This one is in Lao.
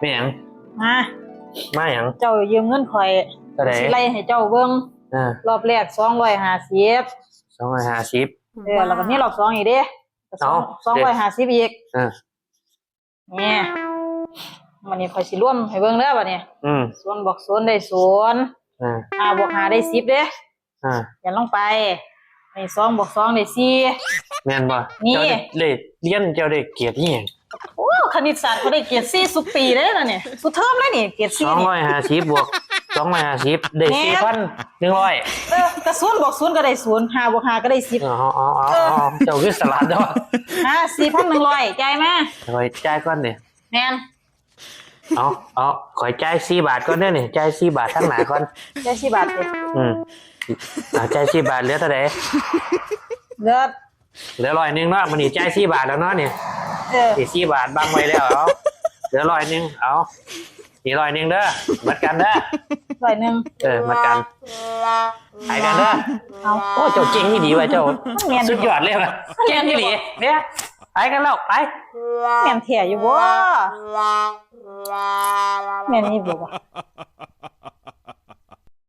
ແມ່ນຫຍັງ? ມາ ມາຫຍັງ? ເຈົ້າຢືມເງິນຂ້ອຍ ເທົ່າໃດ? ຊິໄລ່ໃຫ້ເຈົ້າເບິ່ງ. ເອີ ຮອບແລກສອງຮ້ອຍຫ້າສິບ ສອງຮ້ອຍຫ້າສິບ ເອີ ແລ້ວກໍມີຮອບສອງອີກເດ້ ສອງ ເອົ້າ ສອງຮ້ອຍຫ້າສິບອີກ. ເອີ ນີ້ ບັດນີ້ຂ້ອຍຊິລວມໃຫ້ເບິ່ງເດີບັດນີ້. ອືມ ສູນບວກສູນໄດ້ສູນ ອ່າ ຫ້າບວກຫ້າໄດ້ສິບເດ້. ອ່າ ຂຽນລົງໄປ. ນີ້ ສອງບວກສອງໄດ້ສີ່ ແມ່ນບໍ່? ນີ້ ເຈົ້າໄດ້ ໄດ້ຮຽນ ເຈົ້າໄດ້ເກຣດອີຫຍັງ? ໂອ້ ຄະນິດສາດຂ້ອຍໄດ້ເກຣດສີ່ຊຸປີເດ້ລະນີ້ ຊຸເທີມເລີຍນີ້ ເກຣດສີ່ນີ້. ສອງຮ້ອຍຫ້າສິບບວກສອງຮ້ອຍຫ້າສິບໄດ້ ແມ່ນ ສີ່ພັນໜຶ່ງຮ້ອຍ. ເອີ ກະສູນບວກສູນກໍໄດ້ສູນ ຫ້າບວກຫ້າກໍໄດ້ສິບ. ເອົາ ເອົາ ເອົາ ເຈົ້າຄືສະຫຼາດເນາະ. ອ່າ ສີ່ພັນໜຶ່ງຮ້ອຍ ຈ່າຍມາ. ຂ້ອຍຈ່າຍກ່ອນນີ້. ແມ່ນ. ເອົາ ເອົາ ຂ້ອຍຈ່າຍສີ່ບາດກ່ອນເດີນີ້ ຈ່າຍສີ່ບາດທາງໜ້າກ່ອນ. ຈ່າຍສີ່ບາດຕິ? ອືມ ອ່າ ຈ່າຍສີ່ບາດ ເຫຼືອເທົ່າໃດ? ເຫຼືອ ເຫຼືອຮ້ອຍໜຶ່ງເນາະ. ມື້ນີ້ຈ່າຍສີ່ບາດແລ້ວເນາະນີ້. ເອີ ນີ້ສີ່ບາດບັງໄວ້ແລ້ວ. ເອົາ ເຫຼືອຮ້ອຍໜຶ່ງ. ເອົາ ນີ້ຮ້ອຍໜຶ່ງເດີ ໝົດກັນເດີ ຮ້ອຍໜຶ່ງ. ເອີ ໝົດກັນ ຂາຍກັນເດີ. ເອົາ ໂອ້ ເຈົ້າເກັ່ງອີ່ຫຼີວ່າ ເຈົ້າ ມັນແມ່ນ ສຸດຍອດເລີຍວ່າ ເກັ່ງອີ່ຫຼີ. ເອີ ຂາຍກັນແລ້ວ ໄປ. ແມ່ນແທ້ຢູ່ບໍ່? ແມ່ນອີ່ຫຼີບໍ່?